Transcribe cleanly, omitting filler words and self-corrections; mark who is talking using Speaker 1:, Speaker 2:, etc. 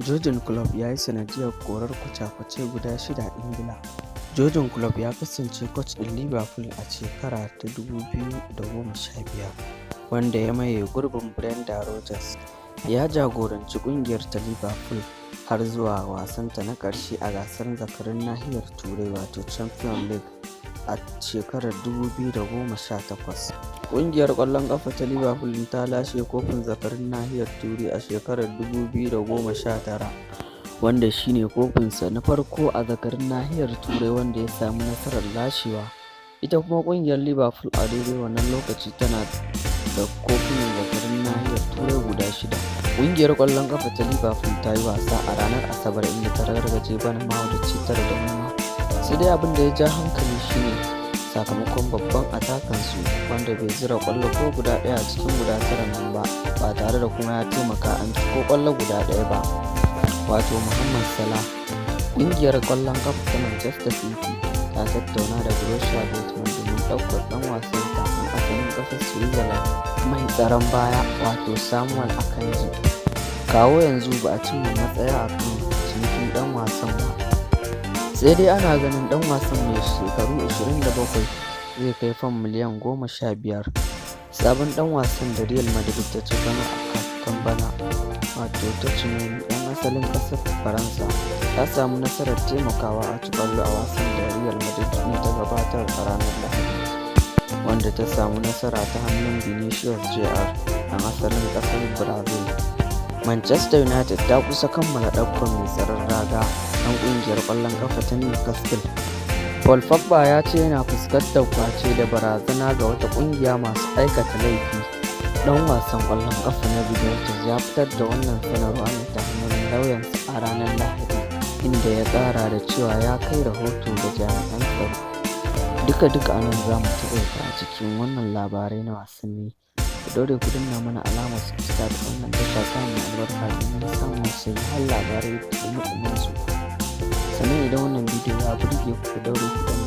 Speaker 1: Jurgen Klopp ya yi sanadiyyar korar kwaca-kwacai guda shida a Ingila. Jurgen Klopp ya kasance coach ɗin Liverpool a shekara ta 2015, wanda ya maye gurbin Brendan Rodgers. Ya jagoranci ƙungiyar ta Liverpool har zuwa wasanta na ƙarshe a gasar zakarun nahiyar Turai, wato Champions League, a shekarar 2018. Ƙungiyar ƙwallon ƙafa ta Liverpool ta lashe kofin zakarun nahiyar Turai a shekarar 2019, wanda shi ne kofinsa na farko a zakarun nahiyar Turai wanda ya samu nasarar lashewa. Ita kuma ƙungiyar Liverpool a daidai wannan lokaci tana da kofunan zakarun nahiyar Turai guda shida. Ƙungiyar ƙwallon ƙafa ta Liverpool ta yi wasa a ranar Asabar, inda ta ragargaje Bournemouth da ci 9-0. Sai dai abin da ya ja hankali shine sakamakon babban atakansu, wanda bai zira ƙwallo ko guda ɗaya a cikin guda tara nan ba, ba tare da kuma ya taimaka an ci ko ƙwallo guda ɗaya ba, wato Mohamed Salah. Ƙungiyar ƙwallon ƙafa ta Manchester City ta tattauna da Borussia Dortmund domin ɗaukar ɗan wasanta na asalin ƙasar Switzerland mai tsaron baya, wato Samuel Akanji. Kawo yanzu ba a cimma matsaya a kan cinikin ɗan wasan ba. Sai dai ana ganin ɗan wasan mai shekaru 27 zai kai fam miliyan 15. Sabon ɗan wasan da Real Madrid ta cefano a kakan bana, wato Tchouameni, ɗan asalin ƙasar Faransa, ya samu nasarar taimakawa a ci ƙwallo a wasan da Real Madrid ɗin ta gabatar a ranar Lahadi, wanda ta samu nasara ta hannun Vinicius Jr. ɗan asalin ƙasar Brazil. Manchester United ta kusa kammala ɗaukar mai tsaron raga ɗan ƙungiyar ƙwallon ƙafa ta Newcastle. Paul Pogba ya ce yana fuskantar ƙwace da barazana ga wata ƙungiya masu aikata laifi. Ɗan wasan ƙwallon ƙafa na Juventus ya fitar da wannan sanarwa ne ta hannun lauyansa a ranar Lahadi, inda ya ƙara da cewa ya kai rahoto ga jami'an tsaro. Duka-duka a nan za mu taƙaita a cikin wannan labarai na wasanni. Ku daure ku danna mana alamar subscribe wannan tasha ta mai albarka domin samun sahihan labarai da ɗumi-ɗuminsu. Sannan idan wannan bidiyo ya burge ku, ku daure ku danna